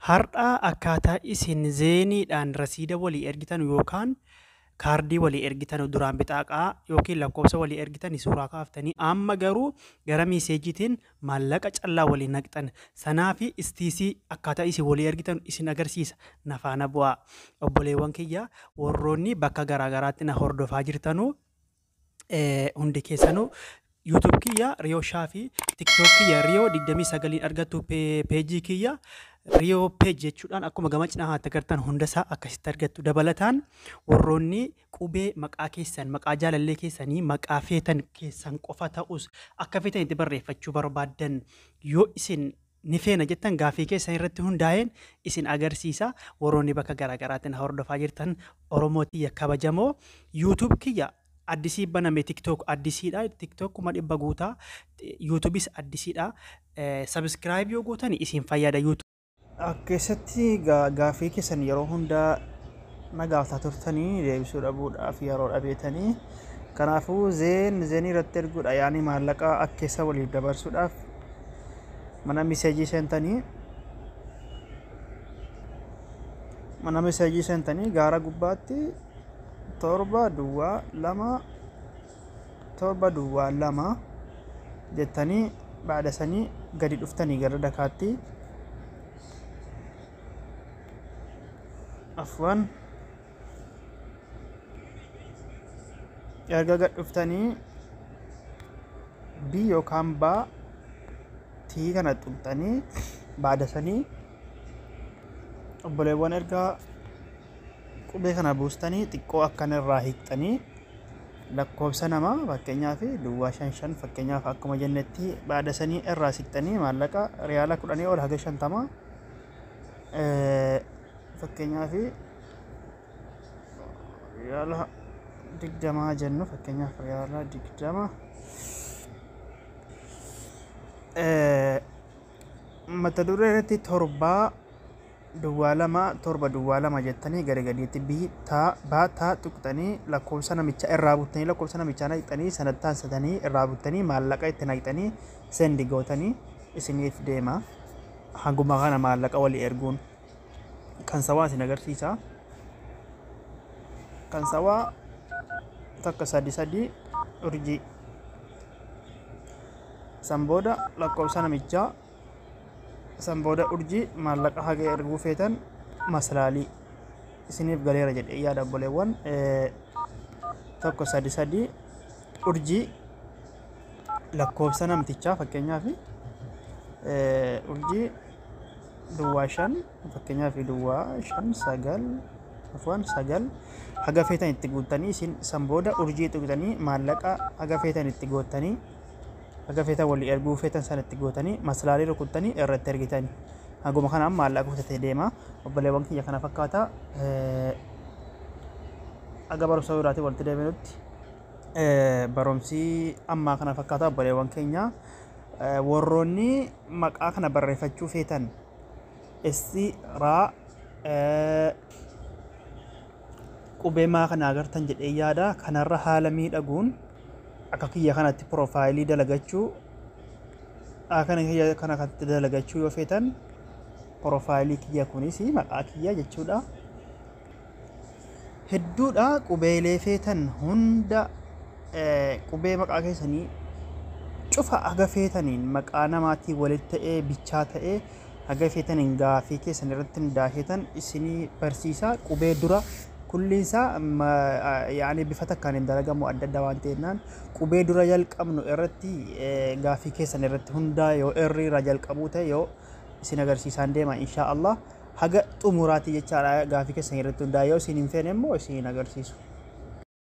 Har'a akkaataa isin Zainiidhaan rasiida walii ergitan yookaan kaardii walii ergitan, duraan bixaaqaa yookiin lakkoofsa walii ergitan suuraa kaaftanii, amma garuu gara messagiitiin maallaqa callaa walii naqxan sanaa fi istiisii akkaataa isin walii ergitan isin agarsiisa. Na faana bu'aa, obboleewwan kiyya. Warroonni bakka garaagaraatti na hordofaa jirtanuu hundi keessanuu, YouTube kiyya Riyoo Shaafii, TikTok kiyya Riyoo 29 argattu, peejii kiyya Riyoo Page jechuudhaan akkuma gama cinaa haatti agartan hundasaa akkasitti argattu. Dabalataan warroonni qubee maqaa keessan, maqaa jaalallee keessanii, maqaa feetan keessan qofa ta'us akka feetan itti barreeffachuu barbaaddan, yoo isin ni feena jettan, gaafii keessan irratti hundaa'een isin agarsiisa. Warroonni bakka garaagaraatti na hordofaa jirtan, Oromoo tiyya kabajamoo, YouTube kiyya addisii baname, TikTok addisiidha, TikTok 100,000 guutaa, YouTubeis addisiidha. Subscribe yoo gootan isin fayyada. Keessatti gaafii keessan yeroo hundaa na gaafataa turtanii deebisuu dhabuudhaaf yeroo dhabeetanii, kanaafuu Zain irratti erguudha, yaani maallaqa akka keessa waliif dabarsuudhaaf mana messagii seentanii gaara gubbaatti 7 0 2 7 0 2 jettanii, baada sanii gadi dhuftanii gara dakaatti, afwan, erga gad dhuftanii B yookaan baa T kana tuqxanii, baada sanii obboleewwan, ergaa qubee kana buustanii xiqqoo akkana irraa hiiqxanii lakkoofsa namaa, fakkeenyaaf 055, fakkeenyaaf akkuma jennetti, baada sanii irraa siqxanii maallaqa riyaala 10 ol haga 50, fakkeenyaaf riyaala 20 jennu, fakkeenyaaf riyaala 20, mata duree irratti 7 0 2 7 0 2 jettanii gara gadiitti bii taa baa taa tuqxanii, lakkoofsa namichaa irraa buttanii, lakkoofsa namichaa naqxanii, sanatti aansatanii irraa buttanii maallaqa itti naqxanii send gootanii isiniif deema. Hanguma kana maallaqa walii erguun kan sawaa isin agarsiisa. Kan sawaa 1 3 3 urjii, san booda lakkoofsa namichaa, san booda urjii, maallaqa haga erguu feetan, maslaalii. Isiniif galeera jedhee yaada, obboleewwan. 1 3 3 urjii, lakkoofsa namtichaa, fakkeenyaaf urjii 05, fakkeenyaaf 0 5 9, afwan, 9, haga feetan itti guuttanii isin san booda urjii tuqxanii, maallaqa haga feetan itti goottanii, haga feetan walii erguu feetan sana itti gootanii, maslaalii rukuttanii irratti ergitanii, haguma kanaan maallaqa kutatee deema. Obboleewwan kiyya, kana fakkaata. Haga barumsa biraatiin walitti deebinutti barumsi ammaa kana fakkaata. Obboleewwan keenya, warroonni maqaa kana barreeffachuu feetan, essi raa qubee maa kana agartan jedhee yaada, kanarra haala miidhaguun akka kiyya kanatti profileii dalagachuu, kana kiyya kana kanatti dalagachuu yoo feetan, profileii kiyya kunis maqaa kiyya jechuudha. Hedduudha, qubeelee feetan hunda, qubee maqaa keessanii cufa haga feetaniin, maqaa namaatiin walitti ta'ee bichaa ta'ee, haga feetaniin gaafii keessan irratti hundaa'eetan isinii barsiisa. Qubee dura kulliinsaa yaani bifa takkaan hin dalagamu, adda adda waan ta'ennaan, qubee dura jalqabnu irratti gaafii keessan irratti hundaa, yoo irri irraa jalqabuu ta'e, yoo isin agarsiisaan deema inshaa Allah haga xumuraatti jechaadha. Gaafii keessan irratti hundaa, yoo isin hin feene immoo isin agarsiisu.